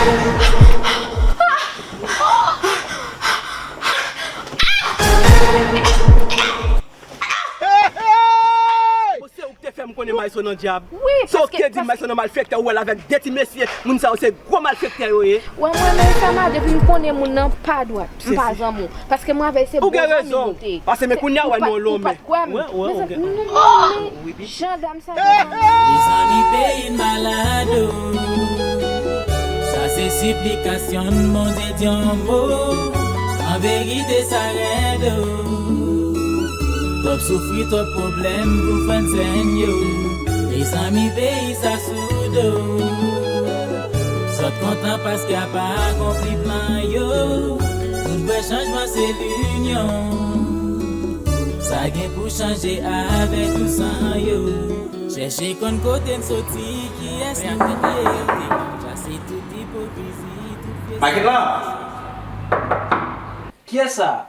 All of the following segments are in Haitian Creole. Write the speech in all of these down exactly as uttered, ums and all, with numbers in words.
Bon, se ou ki te fè m konnen Maestro nan dyab. Wi, se ou ki te di m Maestro nan malfektè, ou wè l avèk de ti mesye, moun sa yo se gwo malfektè yo ye. Wè mwen menm sa, depi m konnen moun nan pa dwat, m pa zanmi w. Paske mwen avè l se bon zanmi nou te. Ou gen rezon. Paske men kounye a wè nou lonmen. Ou pa t kwè m. Mezanmi, jandam sa devan mwen. Mezanmi, peyi n malad, o. Sa se siplikasyon n, Bondye di yon mo. An verite, sa rèd, o. Twòp soufri, twòp pwoblèm pou frè n sè n yo. Mezanmi, peyi sa sou do. Zòt kontan paske apa akonpli plan yo. Tout vrè chanjman se linyon. Sa gen pou chanje avèk ou san yo. Chèche konn kote n soti, kiyès nou ye. Chase tout ipokrizi, tout fye. Makit la! Kiyès sa?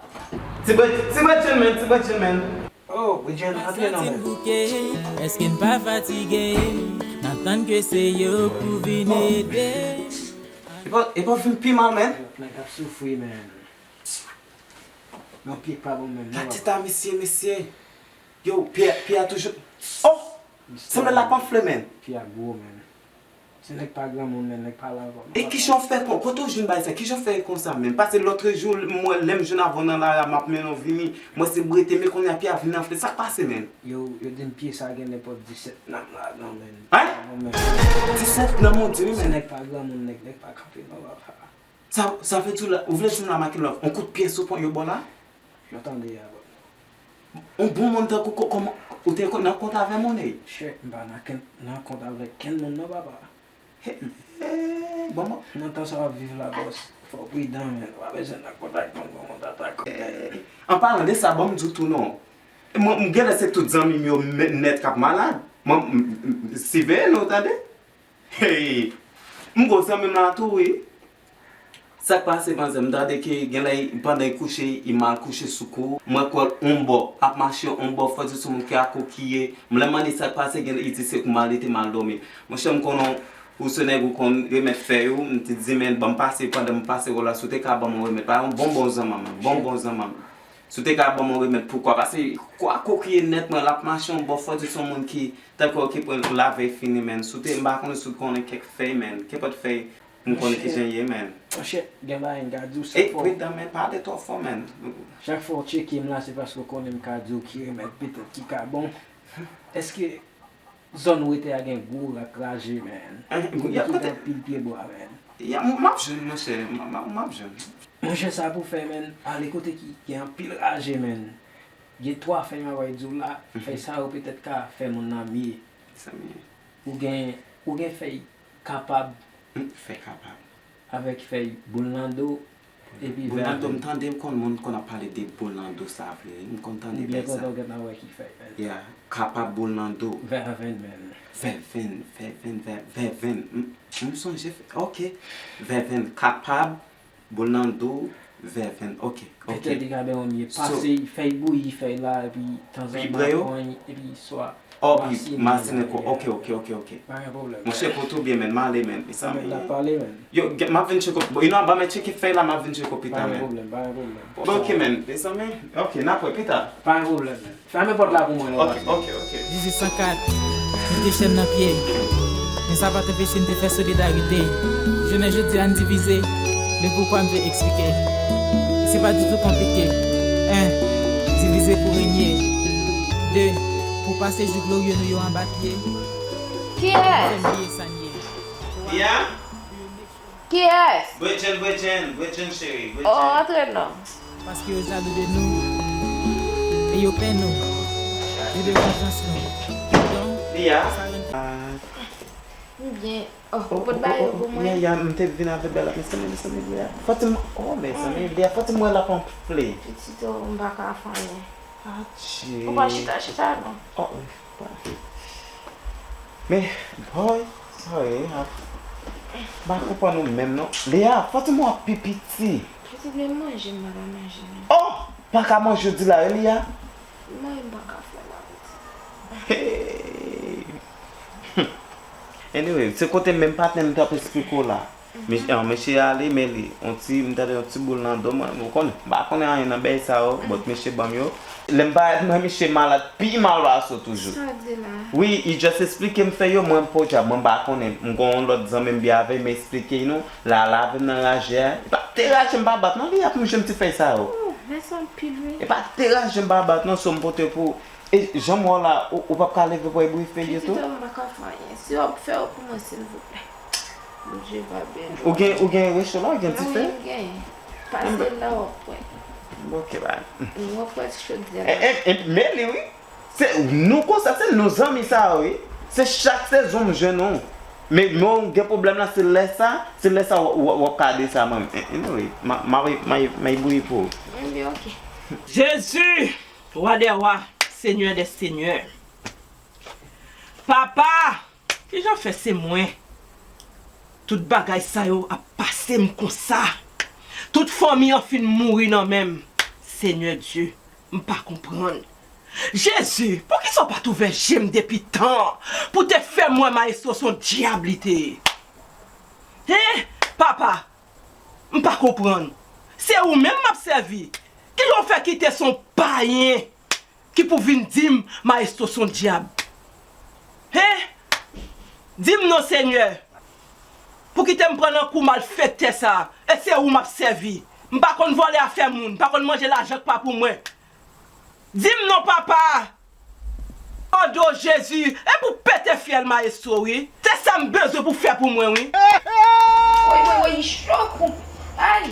Ti Bredjenn, men, ti Bredjenn, men. Oh, Bredjenn, antre non, men. Bouke, èske n pa fatige? N ap tann ke se yo pou vin ede. Epa, epa vin pi mal, men. Nèg ap soufri, men. Nan pye k pa bon menm, non. Gade eta misye, mesye. Yo, pye, pye a toujou. Oh! Sanble l ap anfle, men. Pye a gwo, men. Se nèg pa granmoun, men, nèg pa la ankò. E kijan w fè kon, kote w jwenn bagay sa? Kijan w fè konsa, men? Pase lòt jou, m wè lè m jwenn avè w nan lari a, m ap mennen w vini. Mwen se brete, men kounye a pye a vin anfle. Sa k pase, men? Yo, yo di m pye sa gen nenpòt disèt nanm ladan, men. Hein? Disèt nanm, Bondye, wi, men. Se nèg pa granmoun, nèg, nèg pa kanpe, non, papa. Sa, sa vle di w la, ou vle di m la, Makenlove, on kout pye sou pon yo ba w la? Yo tande a, bro. On bon moun tankou ko-, kòman, ou te kon-, nan kont avè moun, ey? Chè, m pa nan kenn, nan kont avè kenn moun non, papa. He, he, bon, bon. Nan tan sa w ap viv la, bòs, fò w pridan, men. Ou pa bezwen nan kont ak moun, bon, moun ta ta kont. Eh, an palan de sa, ban m di w tou non. Mwen, m genlè se tout zanmi m yo mè-, nèt k ap malad. Mwen, m, m, m, siveye nou, tande? Hey! M gwo zanmi m la tou, wi. Sa k pase, manzè? M tande ke genlè, pandan l kouche, li mal kouche sou kou. M wè kò l on bò, ap mache on bò, fò di sou moun ki akokiye. M lè m mande sa k pase, genlè, li di se kou mal, li te mal dòmi. Monchè, m konnen w se nèg ou konn remèt fèy ou. M te di, men, ban m pase, pandan m pase wè w la, si w te ka ban m yon remèd. Pa yon bon bon zanmi m, bon bon zanmi m. Si w te ka ban m yon remèd, poukwa? Pase kò a kokiye nèt, mwen, l ap mache yon bò, fò di se yon moun ki, tankou ki pran lavèy fini, men. Si w te, m pa konnen si w konnen kèk fèy, men. Kenpòt fèy, m konnen kijan l ye, men. Monchè, gen bagay m ka di w sa fò. E, pridan, men, pale twò fò, men. Chak fwa w tcheke m la, se paske w konnen m ka di w ki remèd petèt ki ka bon. Èske Zòn ou rete a gen gwo rak raje, man. Kote ki gen anpil pyebwa, man. Ya, m, m ap jwenn, monchè. M, m, m ap jwenn. Monchè, sa pou fè, man, ale kote ki gen anpil raje, man. Gen twa fèy m ap di w la, fèy sa yo petèt ka fè moun nan mye. Sa mye. Ou gen, ou gen fèy kapab. Hmm, fèy kapab. Avèk fèy boul nan do, epi vèven. Boul nan do, m tande m konn moun konn ap pale de boul nan do sa vre, wi. M konn tande bagay sa. Ou byen kontan w gentan wè ki fèy, man. Ya, kapab boul nan do. Vèven, man. Vèven, vèven, vè-, vèven. M, m sonje, ok. Vèven, kapab, boul nan do, vèven. Ok, ok. Petèt li ka byen yon mye pase, fèy bouyi, fèy la, epi tanzantan pran, epi swa. Oh, wi, masinen kò. Ok, ok, ok, ok. Pa gen pwoblèm. Monchè, pou tou byen, man. M ale, man. Mezanmi. N ap pale, man. Yo, m ap vin tcheke w. Bon, you know, ban m tcheke fèy la, m ap vin tcheke w pita, man. Pa gen pwoblèm, pa gen pwoblèm. Bon, ok, man. Mezanmi, ok, n ap wè pita. Pa gen pwoblèm, man. Fèmen pòt la pou mwen, non, patnè. Ok, ok, ok. Dizwit san kat, mete chèn nan pye. Men sa pa t anpeche n te fè solidarite. Jounen jodi a n divize, men poukwa m vle eksplike. Se pa ditou konplike. En, divize pou renye. De, pou pase jou glorye nou yo anba pye. Kiyès? Fè m bliye sa n ye. Lia? Kiyès? Bredjenn, Bredjenn, Bredjenn cheri, Bredjenn. Oh, antre non. Paske yo jalou de nou. E yo pè nou. Yo de vanjans nou. Donk, Lia? Sa rann. M byen. Oh, ou pot bagay yo pou mwen? Ya, ya, m te vin avèk bèl ap, mezanmi, mezanmi, Lia. Fò ti m, oh, mezanmi, Lia, fò ti m wè l ap anfle. Pitit, oh, m pa ka fè anyen. Adje. Ou pa chita, chita non. Oh, oh, pa. Men, boy, sa ye, ha. M pa konprann ou menm non. Lia, fò ti m wè pi piti. Pitit, men manje, m pa ka manje non. Oh, pa ka manje, ou di la, wi, Lia? Mwen, m pa ka fè la, pitit. Hey. Anyway, se kote menm patnè m t ap esplike w la. Mesye, an, mesye ale, men li, on ti, m tande on ti boul nan do mwen, ou konnen, m pa konnen anyen nan bèy sa yo, but mesye ban m yo. Lè m parèt mwen, misye malad, pi mal pase w toujou. Sa w di la? Wi, li just esplike m fè yo, mwen podyab, mwen pa konnen. M gon yon lòt zanmi m byen avè m, m esplike nou, l al avè m nan raje a. Li pa te raje m pa bat non, li ap m jwenn ti fèy sa yo. Oh, mèsi anpil wi. Li pa te raje m pa bat non, so m pote pou ou. E jan m wè w la, ou, ou p ap ka leve pou w brife yo tou? Pitit, mwen pa ka fè anyen. Si w ap fè yo pou mwen, silvouplè. Bondye va beni w. Ou gen, ou gen recho la, ou gen dife? Wi, m gen. Pase la, w ap wè. Ok, ba. W ap wè ti chodyè la. E, e, e, men li, wi. Se nou konsa, se nou zanmi sa yo, wi. Se chak sezon m jwenn ou. Men, men w gen pwoblèm la, se lè sa, se lè sa w, w, w ap ka de sa, mwen. Anyway, m a, m a, m a, m a bouyi pou ou. Ebyen, ok. Jezi, Wa dè wa, Senyè dè senyè. Papa, kijan fè se mwen? Tout bagay sa yo ap pase m konsa. Tout fanmi an fin mouri nan men m. Senyè Dye, m pa konprann. Jezi, poukisa w pa t ouvè je m depi tan pou te fè m wè Maestro se yon dyab li te ye? Hen? Papa, m pa konprann. Se ou menm m ap sèvi. Kijan w fè kite se yon payen ki pou vin di m Maestro se yon dyab? Hen? Di m non, Senyè. Pou kite m pran nan kou malfektè sa a. E se ou m ap sèvi. M pa konn vòlè afè moun. M pa konn manje lajan k pa pou mwen. Di m non, papa. O do Jezi, e pou pete fyèl Maestro, wi. Se sa m bezwen pou fè pou mwen, wi. Woy, woy, woy, cho konpè. Ay.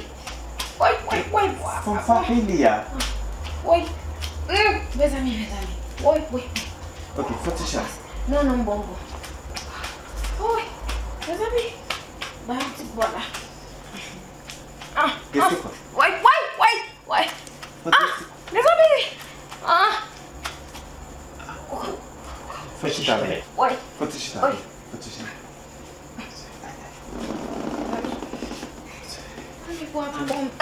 Woy, woy, woy, woy. Fanm frape li a. Woy. Hum, mezanmi, mezanmi. Woy, woy. Ok, fò ti chan. Non, non, m bon, m bon. Woy, mezanmi. Ba yon ti bò la. Ah, ah. Woy, woy, woy. Woy. Ah, mezanmi. Ah. Fò chita la. Woy. Fò ti chita. Woy. Fò ti chita.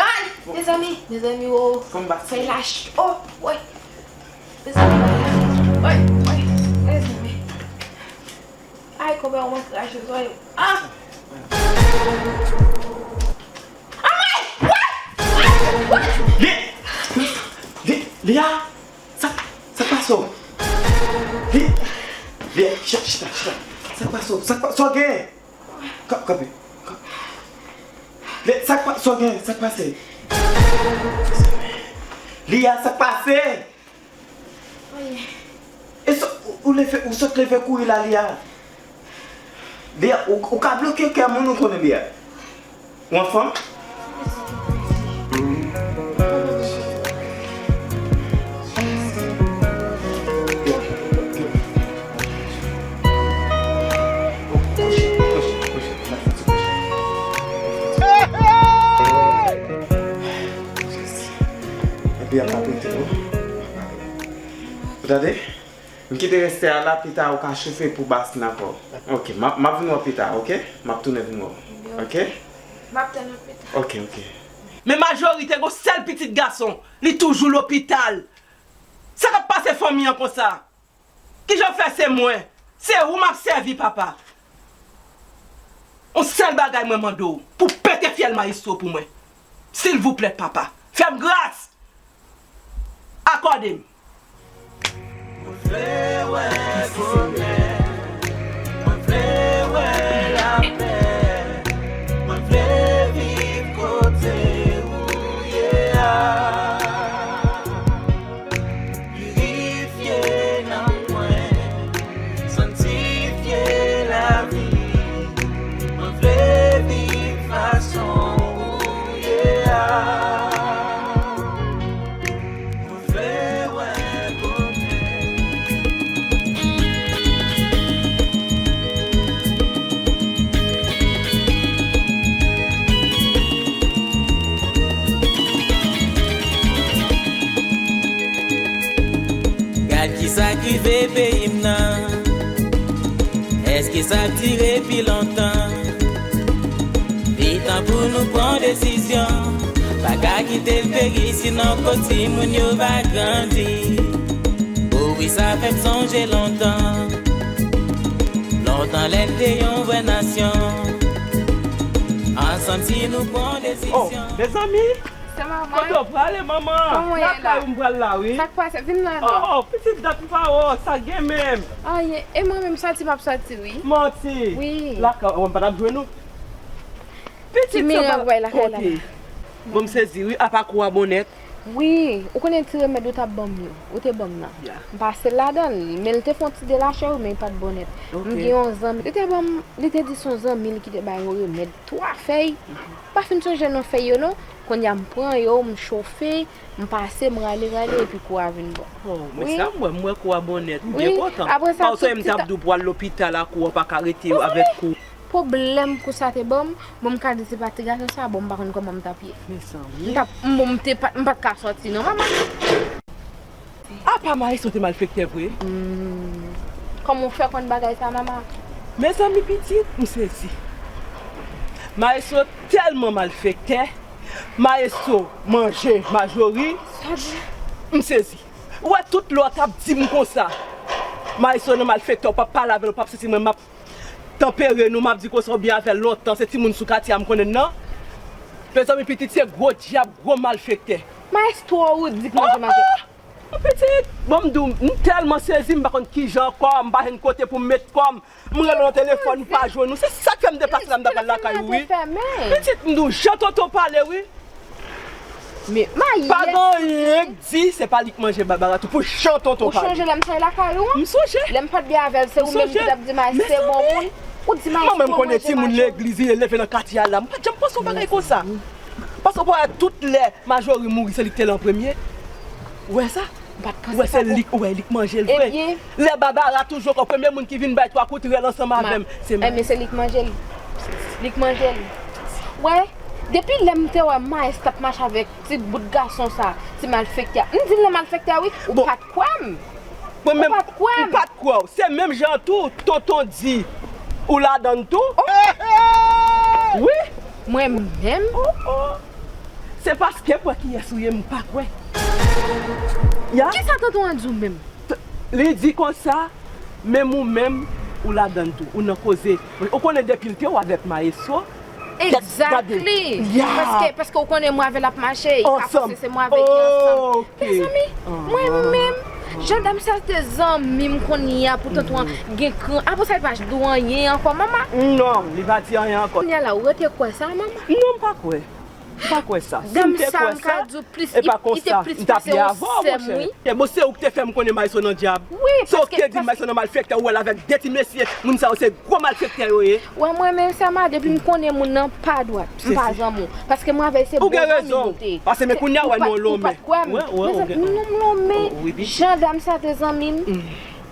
Ay, mezanmi, oh. Fè lach. Oh, woy. Mezanmi, woy. Woy, woy. Mezanmi. Ay, konpè, ou mwen krache zòrèy. Ah! Anmwey! Woy! Woy! Woy! Li, li, Lia, sa, sa k pase w? Li, li, chita, chita, chita. Sa k pase w? Sa k pa, sa w gen? Ka, kanpe. Ka, li, sa k pa, sa w gen? Sa k pase? Lia, sa k pase? E sa, ou, ou leve, ou sot leve kouri la, Lia. Lia, ou, ou ka bloke kè moun, ou konnen, Lia. Ou anfòm? Epi ap aplike, wi. Ou tande? M kite reste a la, pita ou ka chofe pou bas nan kò. Ok, m ap, m ap vin wè w pita, ok? M ap tounen vin wè w. Ok? M ap tann ou pita. Ok, ok. Men majorite gon sèl pitit gason, li toujou lopital. Sa k ap pase fanmi an konsa? Kijan fè se mwen? Se ou m ap sèvi, papa. On sèl bagay mwen mande w, pou pete fyèl Maestro pou mwen. Silvouplè, papa. Fè m gras. Akòde m. Mwen vle wè bonè, mwen vle wè lapè, mwen vle viv kote ou ye a. Pirifye nanm mwen, sanntifye lavi, mwen vle viv fason ou ye a. Mwen vle wè bonè. Gad kisa k rive peyi m nan. Èske sa ap dire pi lontan? Li tan pou nou pran desizyon. Pa ka kite l peri, sinon kot timoun yo va grandi. O wi, sa fè m sonje lontan. Lontan lè n te yon vrè nasyon. Santi nou pran desizyon. Oh, mezanmi, kote w prale, manman? Kòman w ye la? Lakay ou m pral la, wi. Sa k pase? Vin la non. Oh, pitit dat m pa wè w, sa gen menm? Anyen, e mwen menm sòti m ap sòti, wi. Manti. Wi. Lakay ou, m pa t ap jwenn ou. Pitit sa pa kote. Bon, m sezi, wi, apa kou a bon nèt. Wi, ou konnen ti remèd ou t ap ban m yo, ou te ban m nan. M pase ladan l, men l te fè yon ti delache, wi, men li pa t bon nèt. M gen yon zanmi, li te ban m, li te di se yon zanmi l ki te ba yo remèd twa fèy. M pa fin sonje non fèy yo non. Kounye a m pran yo, m chofe, m pase, m rale, rale, epi kou a vin bon. Oh, men sa m wè, m wè kou a bon nèt. M byen kontan. Apre sa, tout ti ta- m t ap di w pou al lopital a kou an pa ka rete avèk kou. Pwoblèm kou sa te ban m, bon, m ka di se pa ti gason sa, bon, m pa konn kòman m t ap ye. Mezanmi. M t ap, m, bon, m te pa, m pa t ka sòti non, manman. Apa Maestro te malfektè vre? Hmm. Kòman w fè konn bagay sa, manman? Mezanmi pitit, m sezi. Maestro tèlman malfektè. Maestro manje Majori. Sa di? M sezi. Ou wè tout lè w t ap di m konsa. Maestro nan malfektè, ou p ap pale avè l, ou p ap sezi mwen, m ap tanpere nou, m ap di konsa w byen avè l lontan, se timoun sou katye a m konnen l nan. Mezanmi pitit se gwo dyab, gwo malfektè. Maestro ou di k manje manje. Oh, pitit, bon m di w, m tèlman sezi, m pa konn kijan ankò, m pa jwenn kote pou m met kò m. M rele w nan telefòn, m pa jwenn ou. Se sa k fè m deplase la, m t ap al lakay ou, wi. Pitit, m di w, jan tonton pale, wi. Men, Mayès. Pa gen anyen k di, se pa li k manje Babara tou. Pou jan tonton pale. Ou sonje lè m t al lakay ou an? M sonje. Lè m pa t byen avè l, se ou menm ki t ap di Mayès se bon moun. Ou di Mayès bon moun. Mwen menm konnen timoun legliz, li leve nan katye a la. M pa t janm panse yon bagay konsa. Paske w pa wè tout lè Majori mouri, se li k te la an premye. Ou wè sa? Ou wè se li, ou wè li k manje l vre. Lè Babara toujou ankò, premye moun ki vin bay twa kout rèl ansanm avè m, se mwen. Enben, se li k manje l. Li k manje l. Wè, depi lè m te wè Mayès t ap mache avèk ti bout gason sa, ti malfektè. M di l nan malfektè wi, ou pa t kwè m. Mwen menm, ou pa t kwè m. M pa t kwè w. Se menm jan tou, tonton di ou ladann tou. Wi. Mwen menm? Se paske m wè kiyès ou ye, m pa kwè. Ya. Kisa tonton an di w menm? Li di konsa, menm ou menm, ou ladann tou, ou nan koze. Ou konnen depi l te w avèk Maestro, exactly. Paske, paske ou konnen mwen avè l ap mache, e ka panse se mwen avèk li ansanm. Mezanmi, mwen menm, jan dam sa te zanmi m kounye a, pou tonton an gen kran. Apre sa, li pa di w anyen ankò, manman. Non, li pa di anyen ankò. Kounye a la, ou rete kwè sa, manman? Non, m pa kwè. M pa kwè sa. Si m te kwè sa, e pa konsa, m t ap ye avè w, monchè. E bon, se ou ki te fè m konnen Maestro nan dyab. Se ou ki te di m Maestro nan malfektè, ou wè l avèk de ti mesye, moun sa yo se gwo malfektè yo ye. Wè mwen menm sèlman, depi m konnen moun nan pa dwat, m pa zanmi w. Paske mwen avè l se bon zanmi nou te. Ou gen rezon. Paske men kounye a wè nou lonmen. Ou pa t kwè m. Mezanmi, nou m lonmen. Jan dam sa te zanmi m.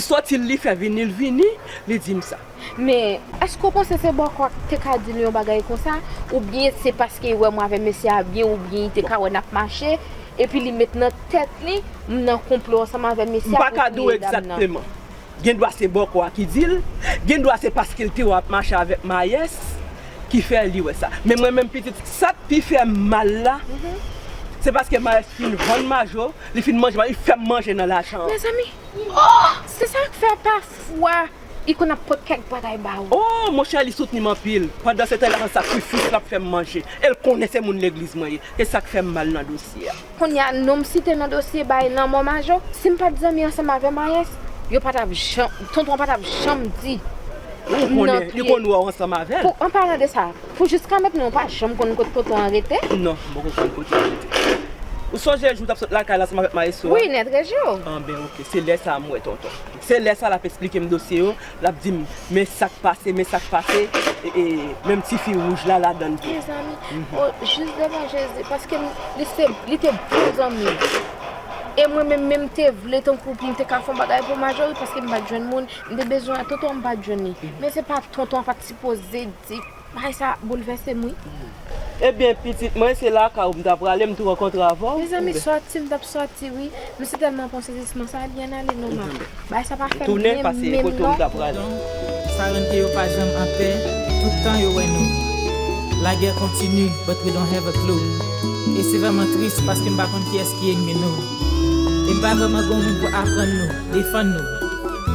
Sòti l li fè vini l vini, li di m sa. Men, èske w panse se bòkò a te ka di l yon bagay konsa? Oubyen se paske li wè mwen avè mesye a byen, oubyen li te ka wè n ap mache, epi li met nan tèt li, m nan konplo ansanm avè mesye a pou touye dam nan? M pa ka di w egzakteman. Gendwa se bòkò a ki di l, gendwa se paske l te wè ap mache avèk Mayès ki fè li wè sa. Men mwen menm pitit, sa k pi fè m mal la, se paske Mayès fin vann Majo, li fin manje, li fè m manje nan lajan an. Mezanmi, se sa k fè pafwa li konn ap pot kèk bagay ba ou. Oh, monchè, li soutni m anpil. Pandan se tan, l ap fè sakrifis, l ap fè m manje. E l konnen se moun legliz mwen ye. Se sa k fè m mal nan dosye a. Kounye a, non m site nan dosye bay lanmò Majo. Si m pa t zanmi ansanm avè Mayès, yo pa t ap janm, tonton an pa t ap janm di. Ou konnen, li konn wè w ansanm avè l. Pou, an palan de sa, pou jiska mentnan, ou pa janm konn kote tonton an rete? Non, m poko konn kote l rete. Ou sonje jou w t ap sot lakay la ansanm avèk Maestro a? Wi, nèt rejou. Anben, oke, se lè sa a m wè tonton. Se lè sa a l ap esplike m dosye yo, l ap di m, men sa k pase, men sa k pase, e, e, menm tifi wouj la ladann tou. Mezanmi, o, jis devan Jezi, paske m, li se, li te bon zanmi m. E mwen menm, menm te vle tankou pou m te ka fè yon bagay pou Majori, paske m pa t jwenn moun, m te bezwen tonton an, m pa t jwenn li. Men se pa tonton an pa t sipoze di, bagay sa boulvèse m, wi. Ebyen, pitit mwen, se lakay ou m ta prale, m tou rankontre avè w. Mezanmi, sòti m t ap sòti, wi. M sitèlman pran sezisman sa, li ann ale non, ma. Bagay sa pa fè m byen menm non. Donk, sa rann ke yo pa janm anpè, tout tan yo wè nou. La guerre continue, but we don't have a clue. E se vrèman tris paske m pa konn kiyès ki enmi nou. E m pa vrèman gen moun pou aprann nou, defann nou.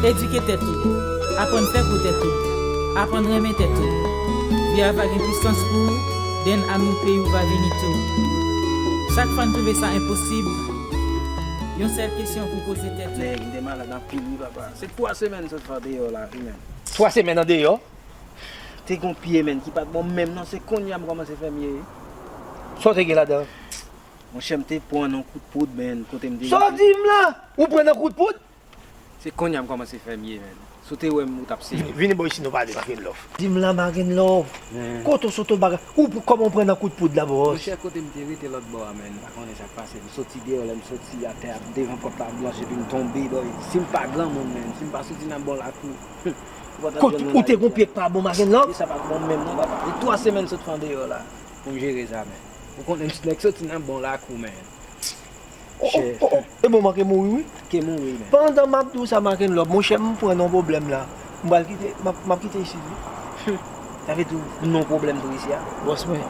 Edike tèt ou, aprann fè pou tèt ou, aprann renmen tèt ou. Vi a pa gen pwisans pou ou, Then ami peyi w va vini tou. Chak fwa n twouve sa enposib, yon sèl kesyon pou poze tèt ou. Nèg, m te malad anpil wi papa. Se twa semèn sot fè deyò la wi menm. Twa semèn andeyò? Te gon pye menm ki pa t bon menm non, se kounye a m kòmanse fè mye wi. Sa w te gen ladan? Monchè, m te pran yon kout poud menm, kote m te rete. Sa w di m la? Ou pran nan kout poud? Se kounye a m kòmanse fè mye menm. Si w te wè m, ou t ap sezi. Vini bò isit nou pale, Makenlove. Di m la, Makenlove. Kote w sot bagay? Ou pou kòman w pran nan kout poud la, bòs? Monchè, kote m te rete lòt bò a, menm, m pa konnen sa k pase. M soti deyò, lè m soti atè a, devan pòt la blanch, epi m tonbe, bòy. Si m pa granmoun, menm, si m pa soti nan bon lakou, ou pa t ap jwenn mwen la jodi a. Ou te gon pye k pa bon, Makenlove? Pye sa pa t bon menm, non, papa. E twa semèn sot fè andeyò la pou m jere sa, menm. Ou konnen, nèg soti nan bon lakou, menm. Oh, oh, oh, oh. E bon, manke mouri, wi. Ke mouri, men. Pandan m ap di w sa, Makenlove, monchè, m pran nan pwoblèm la. M pral kite, m ap, m ap kite isit, wi. Sa vle di w nan pwoblèm tou isi a? Bòs mwen,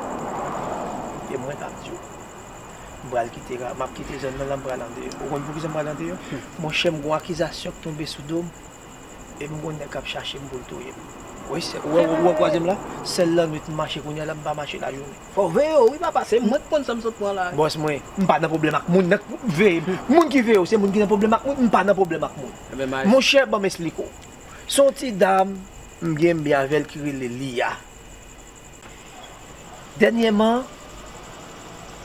e mwen k ap di w. M pral kite la, m ap kite zòn nan la, m pral andeyò. Ou konn poukisa m pral andeyò? Monchè, m gon akizasyon k tonbe sou do m. E m gon nèg k ap chache m pou l touye m. Wi, se, ou wè, ou wè kwaze m la? Sèl lannwit m mache, kounye a la m pa mache lajounen. Fò w veye w wi papa, se mwen k konn sa m sot pran la. Bòs mwen, m pa nan pwoblèm ak moun nan k veye m. Moun ki veye w, se moun ki nan pwoblèm ak moun, m pa nan pwoblèm ak moun. Monchè, ban m esplike w. Se yon ti dam m gen byen avè l ki rele Liya. Dènyèman,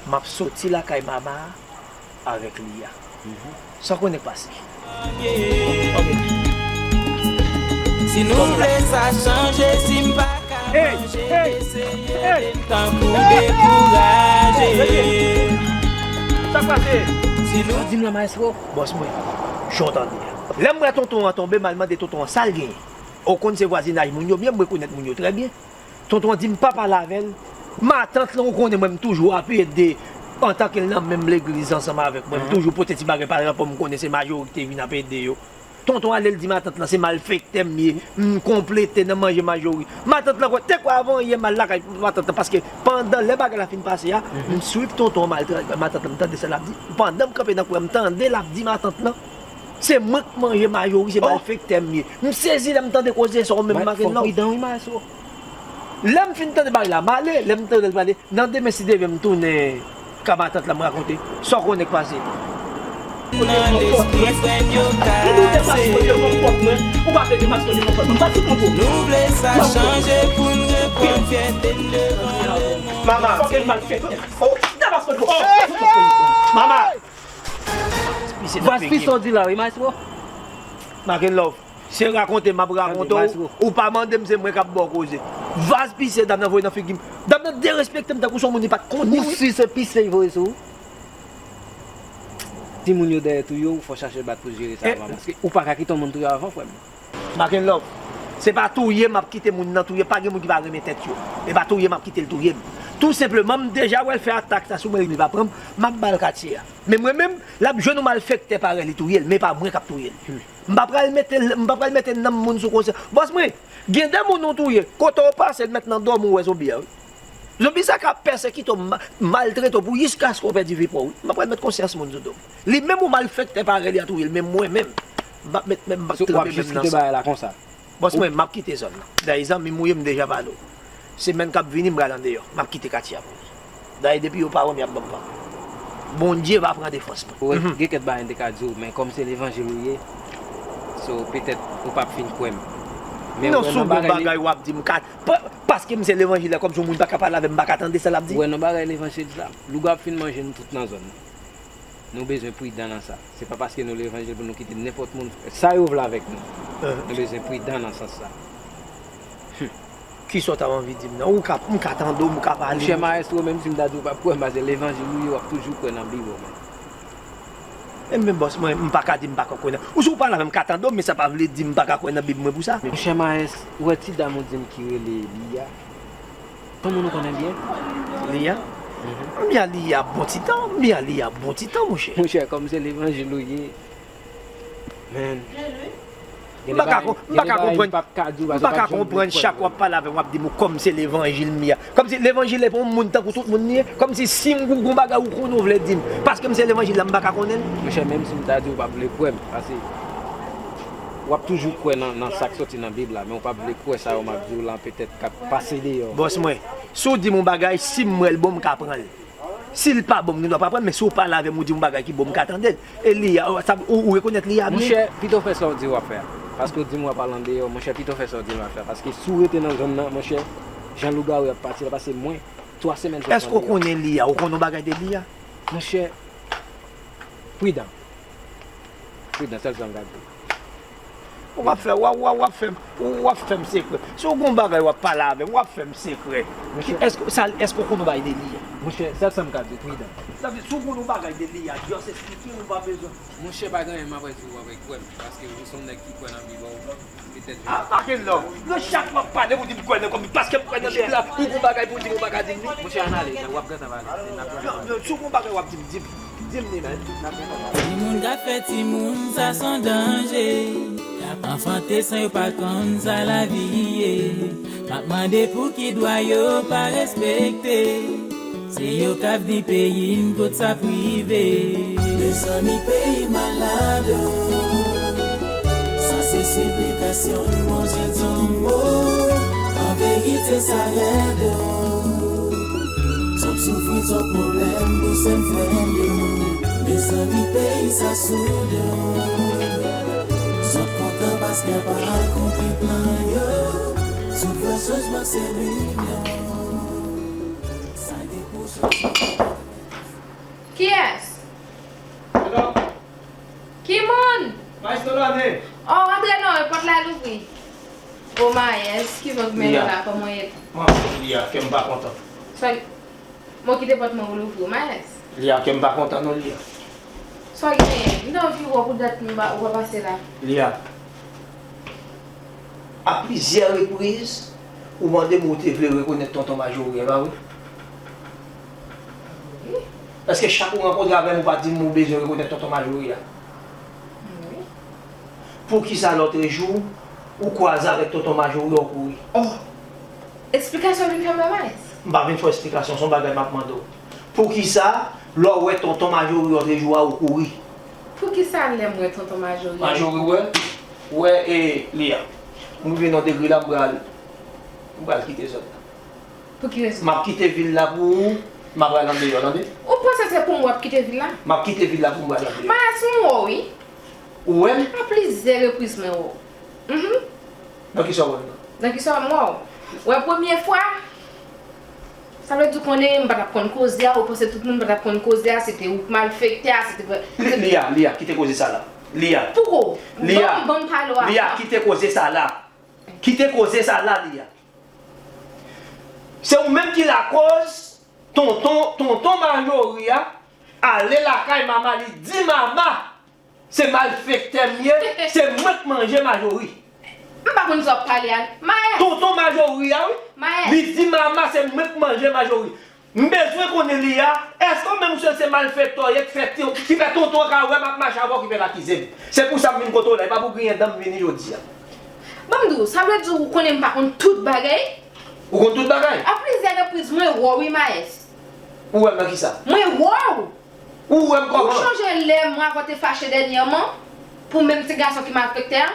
m ap soti lakay mama a avèk Liya. Sa w konnen k pase? Si nou vle sa chanje, si m pa ka manje, eseye ede m tankou dekouraje. Sa k pase? Si nou di m nan, maestro. Bòs mwen, jan w tande a. Lè m wè tonton an tonbe, m al mande tonton an sa l genyen. Ou konn se vwazinaj moun yo byen, m rekonèt moun yo trè byen. Tonton an di m pa pale avè l. Matant lan, ou konnen mwen, m toujou ap ede antanke l nan menm legliz ansanm avèk mwen. M toujou pote ti bagay pa rapò m konnen se majorite vin ap ede yo. Tonton ale, l di matant lan se malfektè m ye, m konplete nan manje majori. Matant lan kwè, te kwè avan yè m al lakay matant lan, paske pandan lè bagay la fin pase a, m swiv tonton an, m al travay matant lan, m tande sa l ap di. Pandan m kanpe nan kwen an, m tande l ap di matant lan, se mwen k manje majori, se malfektè m ye. M sezi lè m tande koze sa w menm, Makenlove. Fò pridan wi, maestro. Lè m fin tande bagay la, m ale, lè m tande l pale, nan demen si Dye vle m tounen ka matant la m rakonte. Sa w konnen k pase? Nan lespri frè m yo kase. Nou vle sa chanje pou n reprann fyète n devan lemonn. Mama. Mama. Vas pise w di la wi, maestro. Makenlove. Se rakonte m ap rakonte w, ou pa mande m, se mwen k ap ba w koze. Vaz pise dam nan voye nan figi m. Dam nan derespekte m tankou se yon moun li pa t konnen wi. Ou si se pise l voye sou ou? Timoun yo dèyè touye w, fò chache bat pou jere sa avan, paske ou pa ka kite yon moun touye w avan, frè m. Makenlove, se pa touye m ap kite moun nan touye, pa gen moun ki pa renmen tèt yo. E pa touye m ap kite l touye m. Tou senpleman, m deja wè l fè atak sa sou mwen, li pa pran m, m ap ba l katye a. Men mwen menm, l ap jwenn yon malfektè parèy li touye l, men pa mwen k ap touye l. M pa pral mete, m pa pral mete nanm moun sou konsyans. Bòs mwen, gen de moun ou touye, kote w pase l mèt nan dòmi w wè zonbi a wi. Zonbi sa ka pèsekite w, ma-, maltrete w pou jiskaske w pèdi vi pa w wi. M pa pral met konsyans moun sou do m. Li menm yon malfektè parèy li a touye l, men mwen menm, m p ap met menm, m p ap tranpe menm nan san. Bòs mwen, m ap kite zòn nan. Dayè zanmi m ou ye, m deja pale w. Semèn k ap vini, m pral andeyò. M ap kite katye a pou li. Dayè depi yo pa wè m, y ap ban m pa. Bondye va pran defans mwen. Ou wè, gen kèk bagay m te ka di w, men kòm se levanjil ou ye, so, petèt ou p ap fin kwè m. Men ou wè nan bagay li. Non, sou bon bagay w ap di m, ka, pa, paske m se levanjil la, kòmsi yon moun pa ka pale avè m, m pa ka tande sa l ap di. Ou wè nan bagay levanjil la, lougawou ap fin manje nou tout nan zòn nan. Nou bezwen pridan nan sa. Se pa paske nou levanjil pou nou kite nenpòt moun fè sa yo vle avèk nou. Nou bezwen pridan nan sans sa. Kisa w ta anvi di m nan? Ou ka, m ka tande w, m ka pale. Monchè mayèstwo, menm si m ta di w p ap kwè m, paske levanjil ou ye, w ap toujou kwè nan Bib ou menm. Enben bòs mwen, m pa ka di m pa ka kwè nan. Ou si w pale avè m, m ka tande w, men sa pa vle di m pa ka kwè nan Bib mwen pou sa. Monchè mayès, ou wè ti dam ou di m ki rele Liya? Yon moun ou konnen byen? Liya? Mhm. Liya, Liya bon ti tan, Liya, Liya bon ti tan, monchè. Monchè, kòm se levanjil ou ye, men. M pa ka kon-, m pa ka konprann, m pa ka konprann chak w ap pale avè m, w ap di m kòm se levanjil m ye. Kòmsi levanjil e pa yon moun tankou tout moun li ye. Kòmsi si m gon bagay ou konnen ou vle di m. Paske m se levanjil la, m pa ka konnen l. Monchè, menm si m ta di w, w p ap vle kwè m. Paske W ap toujou kwè nan, nan sa k soti nan Bib la, men w p ap vle kwè sa yo m ap di w la petèt k ap pase deyò. Bòs mwen, si w di m yon bagay, si m wè l bon, m ka pran l. Si l pa bon, m gen dwa pa pran l, men si w pale avè m, ou di m yon bagay ki bon, m ka tande l. E Liya, ou, ou rekonèt Liya byen? Monchè, pito fè sa w di w ap fè a. Paske w di m w ap al andeyò, monchè, pito fè sa w di w ap fè a. Paske si w rete nan zòn nan, monchè, jan lougawou ap pati la, paske mwen, twa semèn sot andeyò. Èske w konnen Liya? Ou konn yon bagay de Liya? Monchè, pridan. Pridan, sèl sa m ka di w. W ap fè, w ap, w ap, w ap fè m, w ap fè m sekrè. Si w gen yon bagay w ap pale avè m, w ap fè m sekrè. Èske, sa, èske w konn yon bagay de Liya? Monchè, sèl sa m ka di w, pridan. Sa vle di, si w konn yon bagay de Liya, just esplike m, ou pa bezwen. Monchè, pa gen anyen m ap di w, w ap kwè m, paske ou se yon nèg ki kwè nan Bib, ou petèt jwenn. A, pa gen lò. Nan chak w ap pale, ou di m kwè nan kòm, paske m kwè nan Bib la, ou gon bagay pou w di m, ou pa ka di m li. Monchè, ann ale, w ap gentan pale. Yo, yo, si w gon bagay w ap di m, di m. Di m li menm. Timoun k ap fè timoun, sa s on danje. Y ap anfante san yo pa konn sa lavi ye. M ap mande pouki dwa yo pa respekte. Se yo k avni peyi n, kot s ap rive? Mezanmi, peyi malad o. Sa se siplikasyon n, Bondye di yon mo. An verite, sa rèd o. Twòp soufri, twòp pwoblèm pou sèn frè n yo. Mezanmi, peyi sa sou do. Zòt kontan paske pa akonpli plan yo. Soufrans, chanjman se linyon. Sa gen pou sòti. Kiyès? Ki moun? Maestro Lane. Oh, antre non, pòt la louvri. Oh, Maes, kibò k mennen w la, kòman w ye? Mwen, Lia, kè m pa kontan. Sa, mwen kite pòt mwen ou louvri, Maes. Lia, kè m pa kontan non, Lia. Sa w genyen? M te anvi wè w pou dat m pa, ou pa pase la. Lia, a plizyè repriz, ou mande m ou te vle rekonèt tonton Majori, e pa vre? Èske chak ou rankontre avè m ou pa di m ou bezwen rekonèt tonton Majori a? Poukisa lòtrejou ou kwaze avèk tonton Majori a ou kouri? Oh! Esplikasyon vin fè m la Maes. M pa vin fè w esplikasyon, se yon bagay m ap mande w. Poukisa lè w wè tonton Majori lòtrejou a ou kouri? Poukisa lè m wè tonton Majori a ou kouri? Majori wè, wè e Lia. M rive nan degre la m pral, m pral kite zòn nan. Pou ki rezon? M ap kite vil la pou ou, m ap al andeyò, tande? Ou panse se pou mwen w ap kite vil la? M ap kite vil la pou mwen al andeyò. Maes, m wè w wi. Ou wè m? A plizyè repriz mwen wè w. Mhm. Nan kisa w wè m nan? Nan kisa w wè m wè w? Wè premye fwa, sa vle di w konnen m pa t ap konn koze a, ou panse tout moun pa t ap konn koze a, se te ou k malfektè a, se te... Li, Lia, Lia, kite koze sa la. Lia. Pouko? Lia. Ban m, ban m pale w avan. Lia, kite koze sa la. Kite koze sa la, Lia. Se ou menm ki lakoz tonton, tonton Majori a ale lakay mama li di mama se malfektè m ye, se mwen k manje Majori. M pa konn sa w ap pale a. Maes! Tonton Majori a wi. Maes! Li di mama se mwen k manje Majori. M bezwen konnen Lia, èske ou menm ou sèl se malfektè w ye k fè ti, ki fè tonton an ka wè m ap mache avè w ki fè l akize m? Se pou sa m vin kote w la, e pa pou griyen dan m vini jodi a. Ban m di w, sa vle di ou konnen m pa konn tout bagay? Ou konn tout bagay? A plizyè repriz mwen wè w wi Maes. Ou wè m nan kisa? Mwen wè w! Ou wè m kòman? Ou chonje lè mwen avè w te fache dènyèman pou menm ti gason ki malfektè a?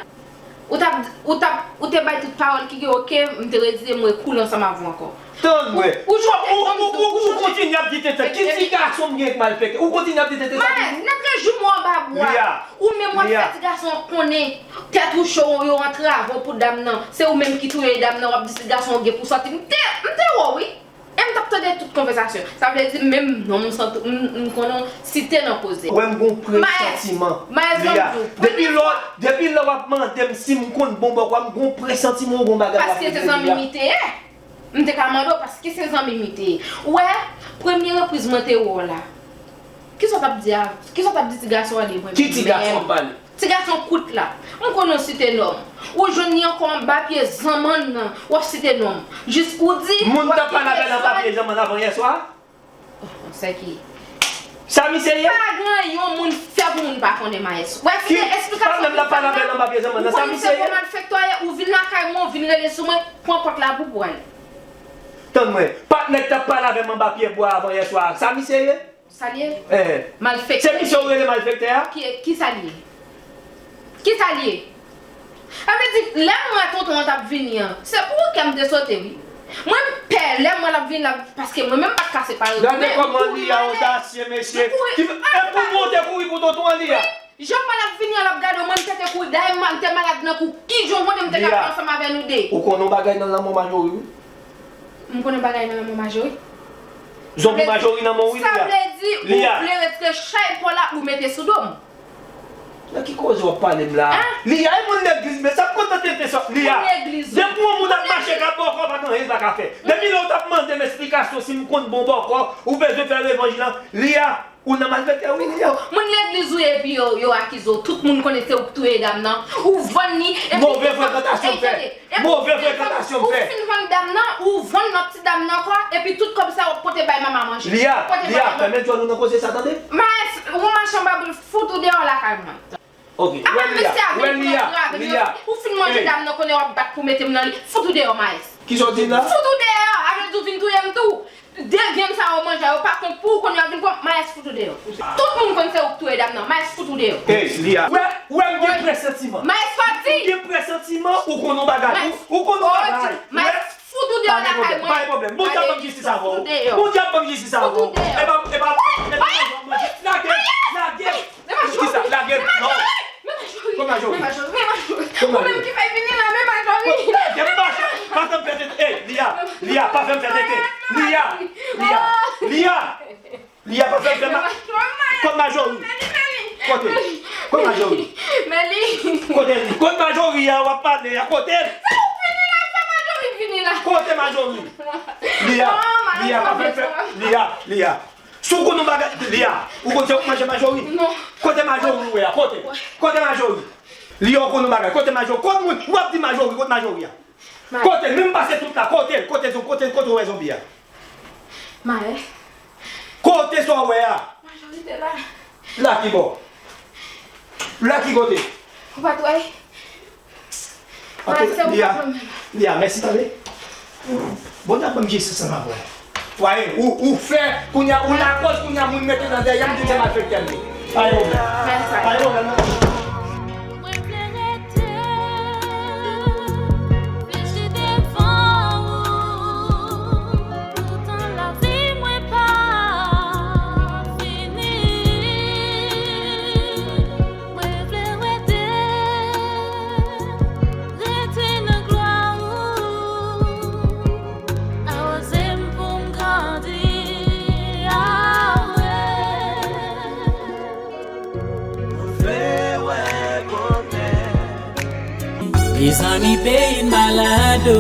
Ou t ap, ou t ap, ou te bay tout pawòl ki gen oke, m te redi e m rekoule ansanm avè w ankò. Tann mwen. Ou, ou, ou, ou, ou, ou kontinye ap di tenten. Ki ti gason m gen k malfektè? Ou kontinye ap di tenten sa toujou? Maes, nèt lejou mwen anba bwa. Lia. Ou menm w ap fè ti gason an konnen tèt ou cho, yo antrave w pou dam nan. Se ou menm ki touye dam nan, w ap di ti gason an gen pou sòti. M te, m te wè w wi. E m t ap tande tout konvèsasyon. Sa vle di menm non m santi, m, m konnen w site nan koze. Ou wè m gon presantiman. Maes, ban m di w, premye fwa. Depi lè, depi lè w ap mande m si m konn bon bò kwa, m gon presantiman ou gon bagay w ap regle la. Paske se zanmi m li te ye. M te ka mande w paske se zanmi m li te ye. Ou wè, premye repriz mwen te wè w la. Kisa w t ap di a? Kisa w t ap di ti gason an li mwen menm? Ki ti gason w ap pale? Ti gason kout la. M konnen w site non m. Ou jwenn li ankò anba pye zanmann nan, w ap site non m. Jis pou w di, w ap gen rezon. Moun m t ap pale avè l anba pye zanmann avan yè swa? Oh, sèki. Sa misye ye? Pa gen anyen yon moun fè pou moun pa konnen Maes. W ap kite esplikasyon pou fè m nan. Ki patnè m t ap pale avè l anba pye zanmann nan? Sa misye ye? Ou konnen se gwo malfektè w ye, ou vin lakay mwen, ou vin rele sou mwen, pran pòt la pou w ale. Tann mwen, patnè k t ap pale avè m anba pye bwa avan yè swa a, sa misye ye? Sa l ye? Malfektè. Se misye ou rele malfektè a? Ki, kisa l ye? Kisa l ye? Sa vle di, lè m wè tonton an t ap vini an, se pou kè m te sote, wi. Mwen, m pè, lè m wè l ap vini la, paske mwen menm m pa t ka separe tou. Gade kòman li a odasye, mesye. E pou mwen, w te kouri pou tonton an, li a. Jan m wè l ap vini an, l ap gade w, mwen, m te, te kouri. Dayè, m te malad nan kou. Ki jan w konnen m te ka fè ansanm avè nou de? Ou konnen yon bagay nan lanmò Majori, wi. M konnen bagay nan lanmò Majori. Zonbi Majori nan men w, wi, Lia. Sa vle di, ou vle retire chay pa w la, ou mete sou do m. Nan ki koze w ap pale m la? Lia, e moun legliz, men sa kontan tenten sòt, Lia. Depi yon moun ap mache k ap bòkò, pa gen anyen l pa ka fè. Depi lè w t ap mande m esplikasyon si m konn bon bòkò, ou bezwen fè revanj lan, Lia, ou nan malfektè, wi, Lia. Moun legliz ou ye, epi yo, yo akize w. Tout moun konnen se ou k touye dam nan. Ou vann li, epi... Move frekantasyon m fè. Move frekantasyon m fè. Ou fin vann dam nan, ou vann lòt ti dam nan ankò, epi tout kòb sa w ap pote bay mama manje. Lia, Lia, fèmen djòl ou nan koze sa, tande? Maes, ou machann babri, fout ou deyò lakay mwen. Ok, wè Lia, wè Lia, Lia. Ou fin manje dam nan, konnen w ap bat pou mete m nan li. Fout ou deyò, Maes. Kisa w di m la? Fout ou deyò, avle di w vin touye m tou. De vyann sa yo manje a, yo pa kont pou ou, kounye a vin pran, Maes fout ou deyò. Tout moun konn se ou k touye dam nan, Maes fout ou deyò. Ey, Lia. Wè, wè m gen presantiman. Maes pati. M gen presantiman ou konn yon bagay. Ou, ou konn yon bagay. Maes fout ou deyò lakay mwen. Pa gen pwoblèm. Bondye ap ban m jistis avè w. Bondye ap ban m jistis avè w. E pa, e pa, e pa manje w ap manje. Lage, lage. Kisa? Lage m, non. Kot Majori? Kot Majori? Ou menm ki fè vini la, men Majori. Lage m, non. Pa fè m fè tenten. Ey, Lia, Lia, pa fè m fè tenten. Lia, Lia, Lia, pa fè m fè mal. Kot Majori? Kote? Kot Majori? Kote li? Kot Majori a w ap pale a? Kote l? Sa ou vini la, sa Majori vini la? Kote Majori? Lia, Lia, pa fè m fè, Lia, Lia. Si w konn yon bagay, Lia, ou konn se ou k manje Majori? Non. Kote Majori ou wè a? Kote? Kote Majori? Lia, ou konn yon bagay? Kote Majori? Kot moun? W ap di Majori, kot Majori a? Kote l? Menm pase tout la, kote l? Kote, kote, kote w wè zonbi a? Maes. Kote sa w wè a? Majori te la. La ki bò? La ki kote? Ou pa t wè? Ok, Lia, Lia, mèsi tande. Bondye ap ban m jistis ansanm avè w. Ou fè, kounye a, ou lakòz, kounye a, moun mete nan dèyè m, di se malfektè m ye. Pa gen pwoblèm. Pa gen pwoblèm, non. Mwen vle rete flechi devan ou, poutan lavi mwen pa fini. Mwen vle rete, rete nan glwa ou. Awoze m pou m grandi, awe. Mwen vle wè kote. Mezanmi, peyi n malad, o.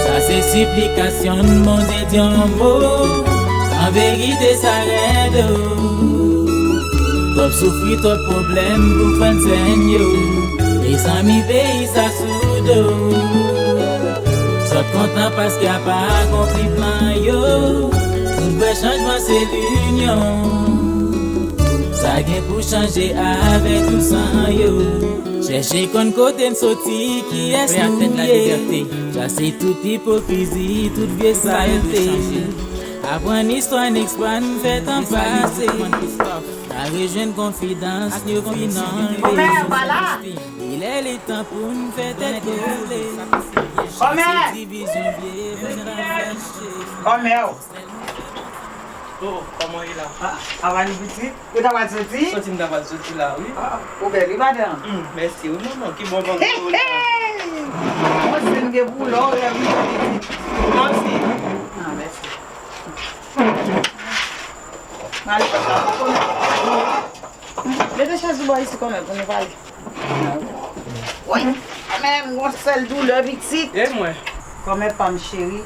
Sa se siplikasyon n, Bondye di yon mo. An verite, sa rèd, o. Twòp soufri, twòp pwoblèm pou fè n sènyo. Mezanmi, peyi sa sou do. Sòt kontan paske apa akonpli plan yo. Nou vle chanjman, se linyon. Sa gen pou chanje avèk ou san yo. Chèche konn kote n soti, kiyès nou ye. Chase tout ipokrizi, tout vye salte. Aprann istwa n, eksplwa n, fè tan pase. N a rejwenn konfidans, yo fin anlve. Li lè, li tan pou n fè tèt kole. Chase divizyon, vye vin nan fache. Oh, kòman w ye la? Ah, avani pitit? Ou ta pral soti? Soti, m ta pral soti la, wi. Ah, ou bèl, wi, madanm. Hmm, mèsi, wi, manman. Ki bon vann ou la. Mwen se m gen pou lò, ou lè vin pitit. Mwen osi. Ah, mèsi. Mete chèz ou bò isi, kòmè, pou nou pale. Woy, men m gon sèl doulè, pitit. E mwen? Kòmè pa m cheri,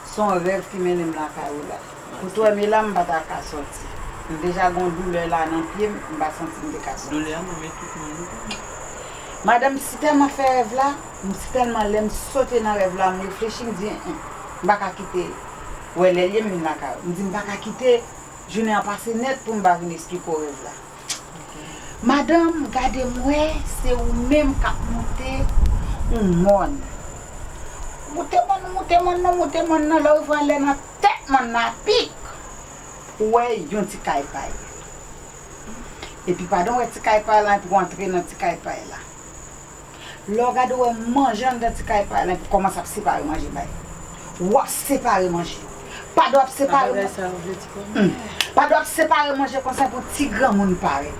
se yon rèv ki mennen m lakay ou la. Pou twè me la, m pa ta ka sòti. M deja gon doulè la nan pye m, m pa santi m te ka sòti. Doulè a, mwen, men tout moun nou konnen. Madanm, m si tèlman fè rèv la, m si tèlman lè m sote nan rèv la, m reflechi, m di, en, en, m pa ka kite. Wè lè l ye, m vin lakay ou. M di, m pa ka kite jounen an pase nèt pou m pa vin esplike w rèv la. Madanm, gade m wè, se ou menm k ap moute yon mòn. Moute mòn, moute mòn nan, moute mòn nan, lè w rive anlè nan tèt mòn nan a pik, ou wè yon ti kay pay. Epi pandan w wè ti kay pay la, epi w antre nan ti kay pay la. Lè w gade w wè manje anndan ti kay pa lan kòmanse ap separe manje bay. W ap separe manje. Pa dwe ap separe manje. Hmm. Pa dwe ap separe manje konsa pou ti granmoun parèt.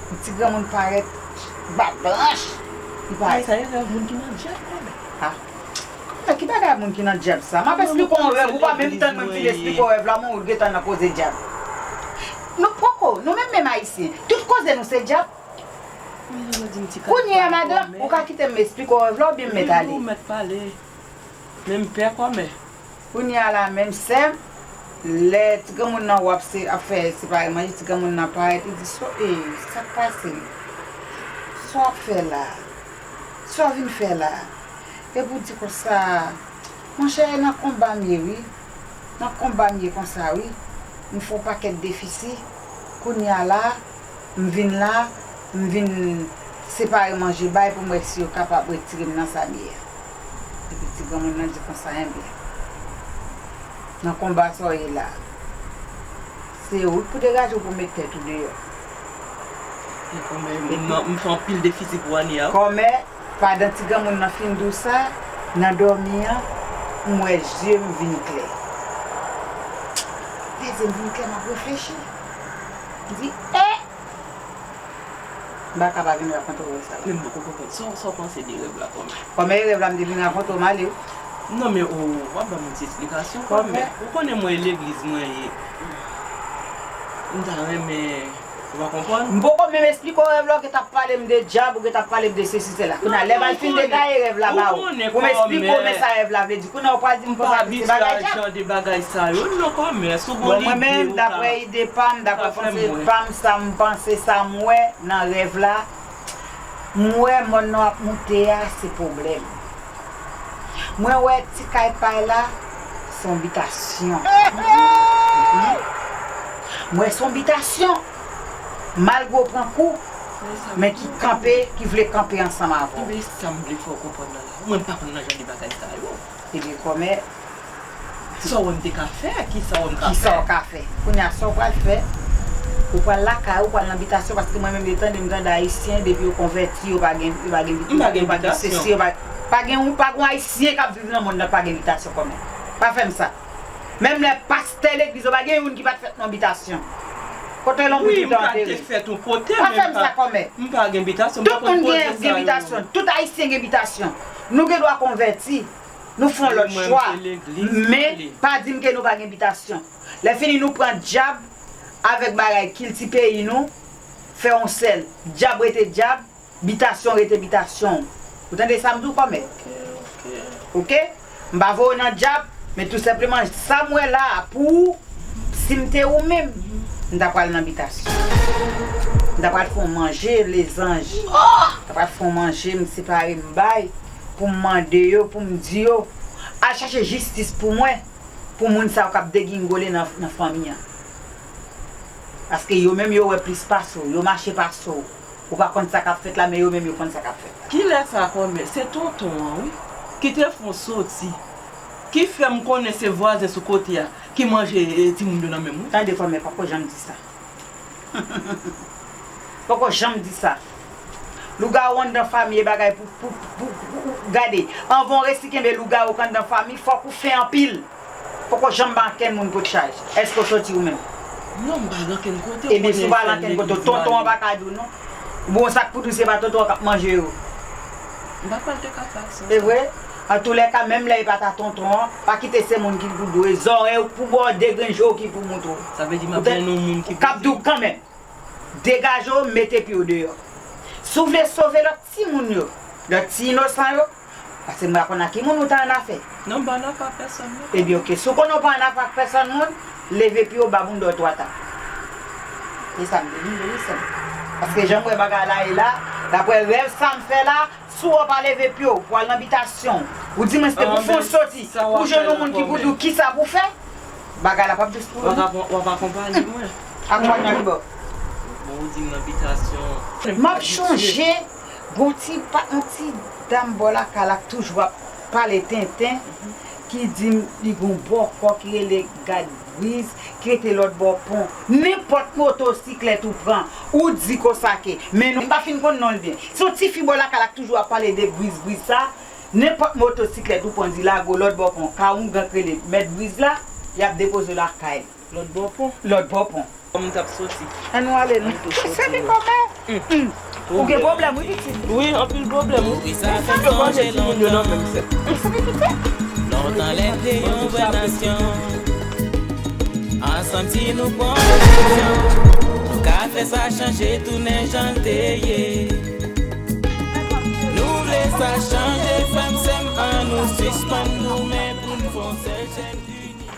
Pou ti granmoun parèt, bab blanch, li parèt. Sa e rèv moun ki nan djab, kòmè. Ah. Kòmè, ki bagay moun ki nan djab sa? M ap esplike w yon rèv, ou pa menm tann mwen fin esplike w rèv la, men ou gentan nan koze djab. Nou poko, nou menm menm Ayisyen, tout koze nou se djab. Kounye a, madanm, ou ka kite m esplike w rèv la oubyen m mèt ale? Ou mèt pale. Men m pè kòmè. Kounye a la, menm sè m, lè ti granmoun nan w ap se, ap fè separe manje, ti granmoun nan parèt, li di, "So, e, sa k pase? Sa w ap fè la? Sa w vin fè la?" Epi w di konsa, "Monchè, nan konba m ye wi. Nan konba m ye konsa wi. M fè yon pakèt defisi. Kounye a la, m vin la, m vin separe manje bay pou m wè si yo kapab retire m nan sa m ye a." Epi ti granmoun nan di konsa, "Enben, nan konba sa w ye la, se ou k pou degaje w pou w met tèt ou deyò." E kòmè, m, m fè anpil defisi pou ane a wi. Kòmè, pandan ti granmoun nan fin di w sa, nan dòmi an, m wè zye m vin klè. Lè zye m vin klè, m ap reflechi. M di, "E!" M pa ka pa vin rakonte w sa. Men m poko konprann. Sa, sa w panse de rèv la, kòmè? Kòmè, rèv la, m te vin rakonte w, m ale wi. Non, men ou, w ap ban m yon ti esplikasyon, kòmè. Kòmè. Ou konnen mwen, legliz mwen ye. M ta renmen, ou pa konprann? M poko menm esplike w rèv la, ou gentan ap pale m de djab, ou gentan ap pale m de sesi, sela. Kounye a, lè m al fin detaye rèv la ba ou, pou m esplike w men sa rèv la vle di. Kounye a, ou pral di m konsa ki se bagay djab. Jan de bagay sa yo, non, kòmè, si w gon lide, ou ka. Bon, mwen menm, daprè ide pa m, daprè panse pa m, sa m panse, sa m wè nan rèv la, m wè mòn nan w ap moute a, se pwoblèm. Mwen wè ti kay pay la, se yon bitasyon. Mhm. Mwen se yon bitasyon. Malgre w pran kou, men ki kanpe, ki vle kanpe ansanm avè w. Ebyen, sa m vle fè w konprann nan la. Mwen m pa konn nan jan de bagay sa yo. Ebyen, kòmè, sa w wè m te ka fè? Kisa w wè m ka fè? Kisa w ka fè? Kounye a, sa w pral fè? Ou pral lakay ou, ou pral nan bitasyon, paske mwen menm, yo tande m tande Ayisyen, depi yo konvèti, yo pa gen, yo pa gen, yo pa gen sesi, yo pa, pa gen, pa gen Ayisyen k ap viv nan mond nan pa gen bitasyon kòmè. Pa fè m sa. Menm lè pastè legliz yo, pa gen youn ki pa t fèt nan bitasyon. Kote lanmou toutan antere? Wi, m ka te fèt yon kote, men m pa gen bitasyon. Tout moun gen, gen bitasyon. Tout Ayisyen gen bitasyon. Nou gen dwa konvèti. Nou fè yon lòt chwa. Men, pa di m ke nou pa gen bitasyon. Lè fini nou pran djab avèk bagay kilti peyi nou, fè yon sèl. Djab rete djab, bitasyon rete bitasyon. Ou tande sa m di w kòmè? Oke? M pa voye w nan djab, men tou senpleman, sa m wè la a pou ou, si m te ou menm, m ta pral nan bitasyon. M ta pral fè yon manje, lezanj. M ta pral fè yon manje, m separe m bay, pou m mande yo, pou m di yo, al chache jistis pou mwen, pou moun sa yo k ap degingole nan, nan fanmi an. Paske yo menm yo wè plis pase w, yo mache pase w. Ou pa konn sa k ap fèt la, men yo menm yo konn sa k ap fèt la. Kilè sa kòmè? Se tonton an, wi, ki te fè yon soti, ki fè m konnen se vwazen sou kote a ki manje, e, timoun yo nan men m, wi. Tande kòmè, poko janm di sa. Poko janm di sa. Lougawou anndan fanmi e bagay pou, pou, pou, pou, pou, gade, anvan w resi kenbe lougawou k anndan fanmi, fòk ou fen anpil. Poko janm ba ankenn moun kot chaj. Èske w soti ou menm? Non, m pa al ankenn kote. Ebyen, si w pa al ankenn kote, tonton an pa ka di w non. Ou bon, sa k pou di w se pa tonton an k ap manje yo. M pa kwè l te ka fè aksyon sa. Se vre? Antoulèka, menm lè e pa ta tonton an, pa kite se moun ki pou di w, e zòrèy ou k pou ba w, degrenn je w ki pou moutre w. Sa vle di m ap jwenn yon moun ki pou di w. K ap di w kanmenm. Degaje w, mete pye w deyò. Si w vle sove lòt timoun yo, lòt ti inosan yo, paske m pa konn ak ki moun ou ta annafè. Non, m pa annafè ak pèsonn, non. Ebyen, oke. Si w konnen w pa annafè ak pèsonn moun, leve pye w, ba moun dòt w ata. E sa m te vin di wi, sè m. Paske jan m wè bagay la ye la, daprè rèv sa m fè la, si w pa leve pye w, pou al nan bitasyon, ou di mwen se te pou fè yon soti, pou jwenn yon moun ki pou di w kisa pou fè, bagay la p ap dous pou ou non. W ap, w ap akonpaye mwen. Akonpaye nan ki bò? Bon, ou di m nan bitasyon. M ap chonje, gon ti pa, yon ti dam bò lakay la k toujou ap pale tenten, ki di m li gen yon bòkò ki rele Gad Briz, ki rete lòt bò pon. Nenpòt motosiklèt ou pran, ou di konsa ke, men non, m pa fin konn non l byen. Se yon tifi bò lakay la k toujou ap pale de Briz, Briz sa. Nenpòt motosiklèt ou pran, di lage w lòt bò pon, ka oungan k rele Mèt Briz la, y ap depoze w lakay li. Lòt bò pon. Lòt bò pon. Kòm m t ap soti. Ann nou ale, non. Mwen tou soti, non. Kòmè. Ou gen pwoblèm, wi, pitit. Wi, anpil pwoblèm, wi. Yo pa met timoun yo nan menm sèk. Lontan lè n te yon vrè nasyon. Ansanm si nou pran desizyon, nou ka fè sa chanje tounen jan l te ye. Nou vle sa chanje, frè m, sè m, ann nou sispann goumen pou n fè yon sèl chèn ini.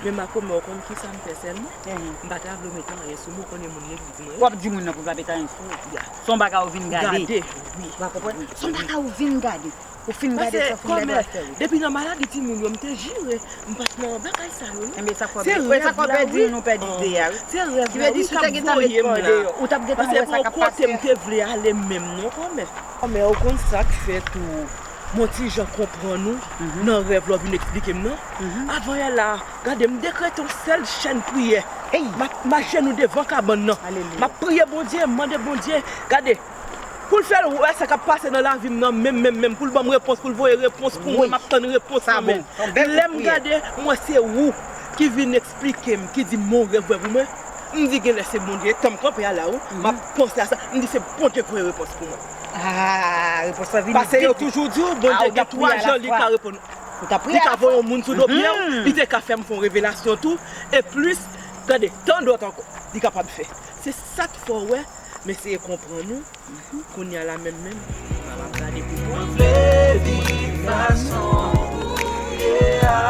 Men Makomè, ou konn kisa m fè sèlman? M pa ta vle w mete anyen sou mwen, ou konnen moun legliz mwen ye. W ap di moun nan pou l pa mete anyen sou ou? Ya. Se yon bagay ou vin gade. Gade, wi. Ou pa konprann? Se yon bagay ou vin gade. Ou fin gade sa, fin gade afè ou. Depi nan maladi timoun yo, m te jire, m pa t nan bagay sa yo, non. Enben, sa k fè w pèdi youn, ou pèdi de a, wi. Se rèv la, wi, k ap voye m la. Ou t ap gentan wè sa k ap pase. Paske pa yon kote m te vle ale menm, non, kòmè. Kòmè, ou konn sa k fè tou, m on ti jan konprann ou nan rèv la w vin eksplike m nan. Avan yè la, gade, m dekrete yon sèl chèn priyè. M ap, m ajenou devan kabann nan. M ap priye Bondye, m mande Bondye, gade, pou l fè l wè sa k ap pase nan lavi m nan, menm, menm, menm, pou l ban m repons, pou l voye repons pou mwen, m ap tann repons lan, men lè m gade, m wè se ou ki vin eksplike m, ki di m on rèv vre pou mwen. M di genlè se Bondye, tan m kanpe a la, wi, m ap panse a sa, m di se Bondye k voye repons pou mwen. Ah, repons lan vini vit. Paske yo toujou di w, Bondye gen twa jan li ka reponn. Li ka voye yon moun sou do pye w, li te ka fè m fè yon revelasyon tou, e plis, gade, tan dòt ankò, li kapab fè. Se sa k fè w wè, m eseye konprann ou, kounye a la menm menm, m ap gade pou mwen. Mwen vle viv fason ou ye a.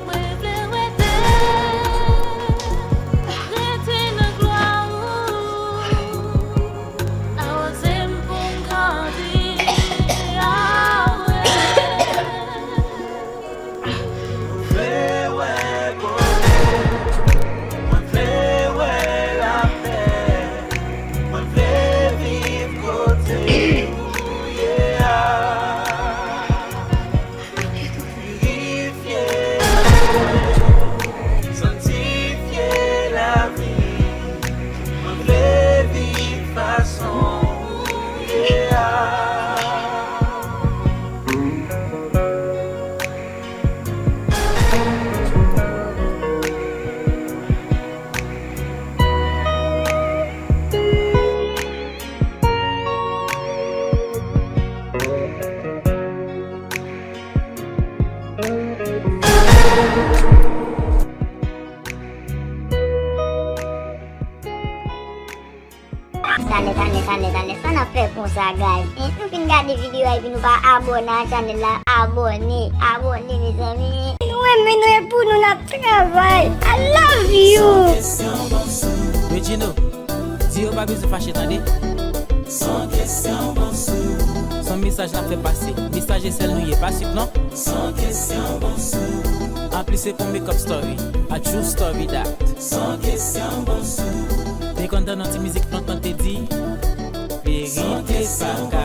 Mwen vle rete, rete nan glwa ou. Awoze m pou m grandi, awe. Mwen vle wè bonè, mwen vle wè lapè, mwen vle viv kote ou ye a. Pirifye lavi, sanktifye lavi, mwen vle viv fason ou ye a. Tande, tande, tande, tande, sa n ap fè konsa, guys? Hein? Nou fin gade videyo a epi nou pa abòne a chanèl la. Abòne, abòne, mezanmi. Nou renmen nou e pou nou n ap travay. I love you. Regino, di yo pa bezwen fache, tande. San kesyon, bonsou. San mesaj n ap fè pase. Mesaj e sèl nou ye, pa swit non. San kesyon, bonsou. Anplis se pou makeup story. A true story that. San kesyon, bonsou. Te konn tande yon ti mizik lontan te di, verite pa ka